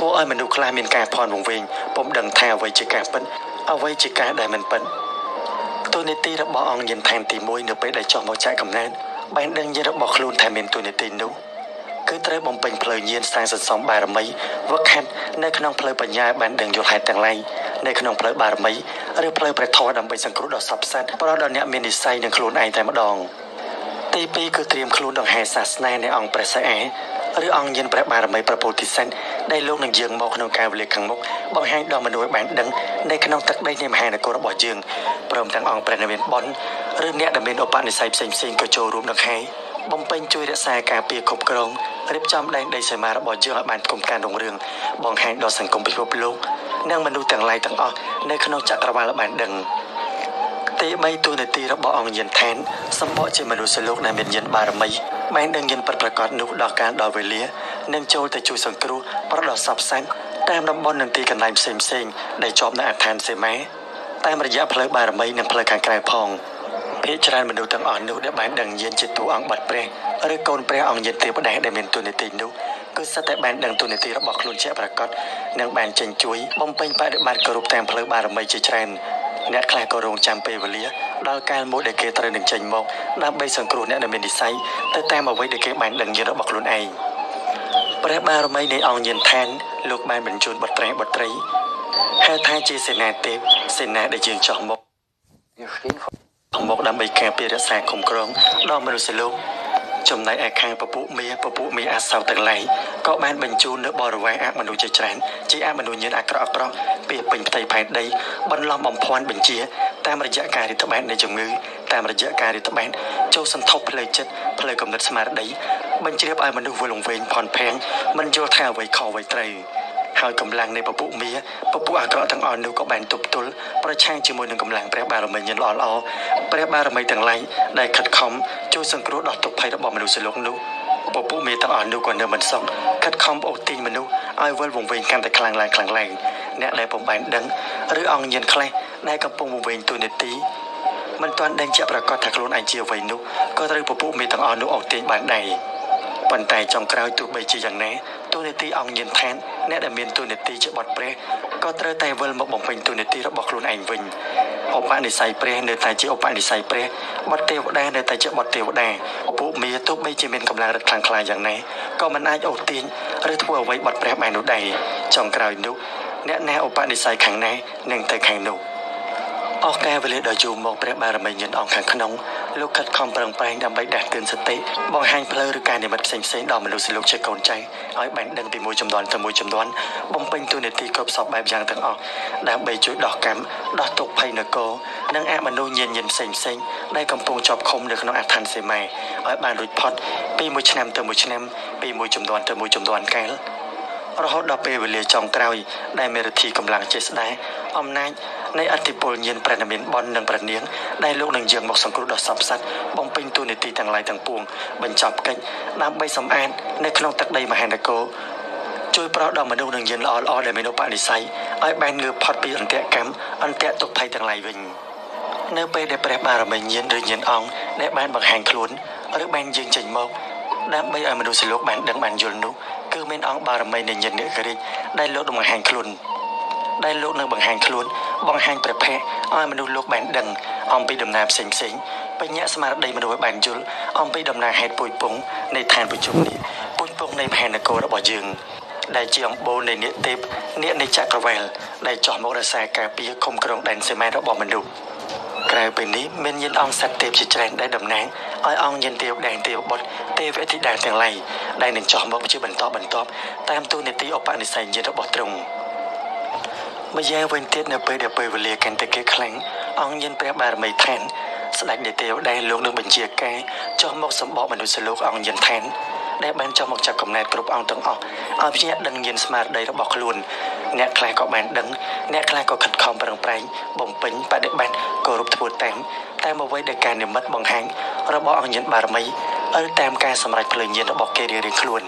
ធ្វើឲ្យមនុស្សខ្លះមានការភ័ន្តវង្វេងពុំដឹងថាអ្វីជាការពិតអ្វីជាការដែលមិនពិតតួនាទីរបស់អង្គញាណឋានទី1នៅពេលដែលចុះមកចាក់កំណើតបានដឹងញាណរបស់ខ្លួនថាមានតួនាទីនោះគឺត្រូវបំពេញផ្លូវញាណសាងសន្សំបារមីវឹកហាត់នៅក្នុងផ្លូវបញ្ញាបានដឹងយល់ហេតុទាំងឡាយនៅក្នុងផ្លូវបារមីឬផ្លូវព្រះធម៌ដើម្បីសង្គ្រោះដល់សព្វសត្វប្រោសដល់អ្នកមាននិស្ស័យនឹងខ្លួនឯងតែម្ដងទី2គឺត្រៀមខ្លួនដង្ហែសាសនានៃអង្គព្រះសិអាឬអង្គញាណព្រះបារមីព្រះពោធិសត្វដែលលោកនឹងយាងមកក្នុងកាលវេលាខាងមុខបង្ហាញដល់មនុស្សឲ្យបានដឹងនៅក្នុងទឹកដីនៃមហានគររបស់យើងព្រមទាំងអង្គព្រះនិព្វានបុណ្យឬអ្នកដែលមានឧបនិស្ស័យផ្សេងៗក៏ចូលរួមដង្ហែបំពេញជួយរក្សាការពារគ្រប់គ្រងរៀបចំដែនដីសីមារបស់យើងឲ្យបានគង់ការរុងរឿងបង្ហាញដល់សង្គមពិភពលោកនិងមនុស្សទាំងឡាយទាំងអស់នៅក្នុងចក្រវាឡបានដឹងទី3តួនាទីរបស់អង្គញាណឋានសម្បកជាមនុស្សលោកដែលមានញាណបារមីបានដឹងញាណពិតប្រាកដនោះដល់កាលដល់វេលានឹងចូលទៅជួយសង្គ្រោះប្រដោះសព្វសត្វតាមតំបន់និងទីកន្លែងផ្សេងៗដែលជាប់នៅអដ្ឋានសីមាតាមរយៈផ្លូវបារមីនិងផ្លូវខាងក្រៅផងភាគច្រើនមនុស្សទាំងអស់នោះដែលបានដឹងញាណជាតួអង្គបាត់ព្រះឬកូនព្រះអង្គញាណទេវតាដែលមានតួនាទីនោះគឺសិតតែបានដឹងតួនាទីរបស់ខ្លួនជាប្រាកដនិងបានចេញជួយបំពេញបដិបត្តិគោរពតាមផ្លូវបារមីជាច្រើនអ្នកខ្លះក៏រងចាំពេលវេលាដល់កាលមួយដែលគេត្រូវនឹងចេញមកដើម្បីសង្គ្រោះអ្នកដែលមាននិស្ស័យទៅតាមអ្វីដែលគេបានដឹងញាណរបស់ខ្លួនឯងព្រះបារមីនៃអង្គញាណឋានលោកបានបញ្ជូនបុត្រាបុត្រីហៅថាជាសេនាទេពសេនាដែលយើងចោះមកដើម្បីការពាររក្សាคุ้មគ្រងដល់មនុស្សលោកចំណែកឯខាងពពួកមាអាសោទាំងឡាយក៏បានបញ្ជូននៅបរិវារអមនុស្សជាច្រើនជាអមនុស្សញាណអាក្រក់ពីពេញផ្ទៃផែនដីបន្លំបំភាន់បញ្ជាតាមរយៈការរិទ្ធបាតនៃជំងឺតាមរយៈការរិទ្ធបាតចូលសន្ធប់ផ្លូវចិត្តផ្លូវគំនិតស្មារតីបញ្ជ្រាបឲ្យមនុស្សវិលវង្វេងផនភាំងមិនយល់ថាអ្វីខុសអ្វីត្រូវហើយកម្លាំងនៃពពួកមាពពួកអាក្រក់ទាំងអស់នោះក៏បានទប់ទល់ប្រឆាំងជាមួយនឹងកម្លាំងព្រះបារមីញាណល្អៗព្រះបារមីទាំងឡាយដែលខិតខំជួយសង្គ្រោះដល់ទុក្ខភ័យរបស់មនុស្សលោកនោះពពួកមាទាំងអស់នោះក៏នៅមិនសុខខិតខំអូសទាញមនុស្សឲ្យវិលវង្វេងកាន់តែខ្លាំងឡើងខ្លាំងឡើងអ្នកដែលពុំបានដឹងឬអង្គញាណខ្លះដែលកំពុងវង្វេងតួនាទីមិនទាន់ដឹងជាប្រកបថាខ្លួនឯងជាអ្វីនោះក៏ត្រូវពពួកមាទាំងអស់នោះអូសទាញបានដែរប៉ុន្តែចុងក្រោយទោះបីជាយ៉ាងណាតួនាទីអង្គញាណឋានអ្នកដែលមានតួនាទីជាបុត្រព្រះក៏ត្រូវតែវិលមកបំពេញតួនាទីរបស់ខ្លួនឯងវិញឧបនិស្ស័យព្រះនៅតែជាឧបនិស្ស័យព្រះបុត្រទេវតានៅតែជាបុត្រទេវតាពួកមាទោះបីជាមានកម្លាំងឫទ្ធិខ្លាំងក្លាយ៉ាងណាក៏មិនអាចអូសទាញឬធ្វើអ្វីបុត្រព្រះបាននោះដែរចុងក្រោយនោះអ្នកណាឧបនិស្ស័យខាងណានឹងទៅខាងនោះអស់កាលវេលាដ៏យូរមកព្រះបារមីញាណអង្គខាងក្នុងលោកខិតខំប្រឹងប្រែងដើម្បីដាស់តឿនសតិបង្ហាញផ្លូវឬការនិមិត្តផ្សេងៗដល់មនុស្សលោកជាកូនចៅឲ្យបានដឹងពីមួយចំនួនទៅមួយចំនួនបំពេញតួនាទីគ្រប់សពបែបយ៉ាងទាំងអស់ដើម្បីជួយដោះកម្មដោះទុក្ខភ័យនគរនិងអមនុស្សញាណញាណផ្សេងៗដែលកំពុងជាប់ឃុំនៅក្នុងអដ្ឋានសីមាឲ្យបានរួចផុតពីមួយឆ្នាំទៅមួយឆ្នាំពីមួយចំនួនទៅមួយចំនួនកាលរហូតដល់ពេលវេលាចុងក្រោយដែលមេរិទ្ធីកម្លាំងចេស្តាអំណាចនៃអធិពលញាណព្រះនិមានបុណ្យនិងព្រះនាងដែលលោកនឹងយាងមកសង្គ្រោះដល់សព្វសត្វបំពេញតួនាទីទាំងឡាយទាំងពួងបញ្ចប់កិច្ចដើម្បីសម្អាតនៅក្នុងទឹកដីមហានគរជួយប្រោសដល់មនុស្សនឹងញាណល្អៗដែលមានឧបនិស្ស័យឲ្យបានងើបផុតពីអន្ទាក់កម្មអន្ទាក់ទុក្ខភ័យទាំងឡាយវិញនៅពេលដែលព្រះបារមីញាណឬញាណអង្គដែលបានបង្ហាញខ្លួនឬបានយាងចេញមកដើម្បីឲ្យមនុស្សលោកបានដឹងបានយល់នោះគឺមានអង្គបារមីនៃញាណនិករាជដែលលោកនឹងបង្ហាញខ្លួនដែលលោកនឹងបង្ហាញខ្លួនបង្ហាញព្រះភ័ក្ត្រឲ្យមនុស្សលោកបានដឹងអំពីដំណើរផ្សេងៗបញ្ញាស្មារតីមនុស្សឲ្យបានយល់អំពីដំណើរហេតុពូជពងនៃឋានប្រជុំនេះពូជពងនៃមហានគររបស់យើងដែលជាអំបូរនៃនាគទេពនាគនៃចក្រវាលដែលចោះមករក្សាការពារឃុំគ្រងដែនសីមារបស់មនុស្សក្រៅពីនេះមានញាណអង្គសត្វទេពជាច្រើនដែលតំណាងឲ្យអង្គញាណទេវដែនទេវបុត្រទេវធីតាទាំងឡាយដែលនឹងចោះមកជាបន្តបន្ទាប់តាមតួនាទីឧបនិស្ស័យញាណរបស់ទ្រង់ម្យ៉ាងវិញទៀតនៅពេលដែលពេលវេលាកាន់តែគេខ្លាំងអង្គញាណព្រះបារមីឋានស្ដេចនៃទេវតាលោកនឹងបញ្ជាការចុះមកសម្បកមនុស្សលោកអង្គញាណឋានដែលបានចុះមកចាប់កំណែតគ្រប់អង្គទាំងអស់ឲ្យភ្ញាក់ដឹងញាណស្មារតីរបស់ខ្លួនអ្នកខ្លះក៏បានដឹងអ្នកខ្លះក៏ខិតខំប្រឹងប្រែងបំពេញបដិបត្តិគោរពធ្វើតាមអ្វីដែលការនិមិត្តបង្ហាញរបស់អង្គញាណបារមីឬតាមការសម្រេចផ្លូវញាណរបស់គេរៀងៗខ្លួន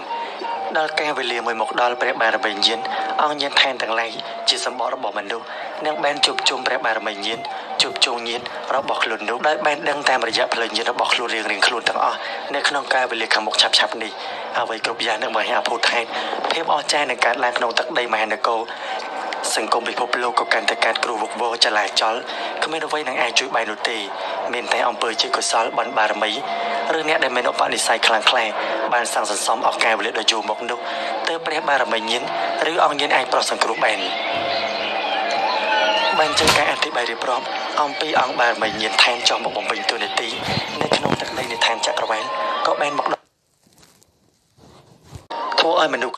ដល់ការវេលាមួយមកដល់ព្រះបារមីញាណអង្គញាណថែនទាំងឡាយជាសម្បត្តិរបស់មនុស្សនឹងបានជួបជុំព្រះបារមីញាណជួបជុំញាណរបស់ខ្លួននោះដោយបានដឹងតាមរយៈផ្លូវញាណរបស់ខ្លួនរៀងៗខ្លួនទាំងអស់នៅក្នុងការវេលាខាងមុខឆាប់ៗនេះអ្វីគ្រប់យ៉ាងនឹងមហាភូតថែនភាពអស្ចារ្យនឹងកើតឡើងក្នុងទឹកដីមហានគរសង្គមពិភពលោកក៏កាន់តែកើតគ្រោះវឹកវរចលាចលគ្មានអ្វីនឹងអាចជួយបាននោះទេមានតែអំពើជាកុសលបុណ្យបារមីឬអ្នកដែលមានឧបនិស្ស័យខ្លាំងក្លាបានសាងសន្សំអស់កាលវេលាដ៏យូរមកនោះទើបព្រះបារមីញាណឬអង្គញាណអាចប្រោះសង្គ្រោះបានបានជាការអធិប្បាយរៀបរាប់អំពីអង្គបារមីញាណថែមចុះមកបំពេញតួនាទីនៅក្នុងទឹកដីនៃឋានចក្រវាលក៏បានមកធ្វើឲ្យមនុស្ស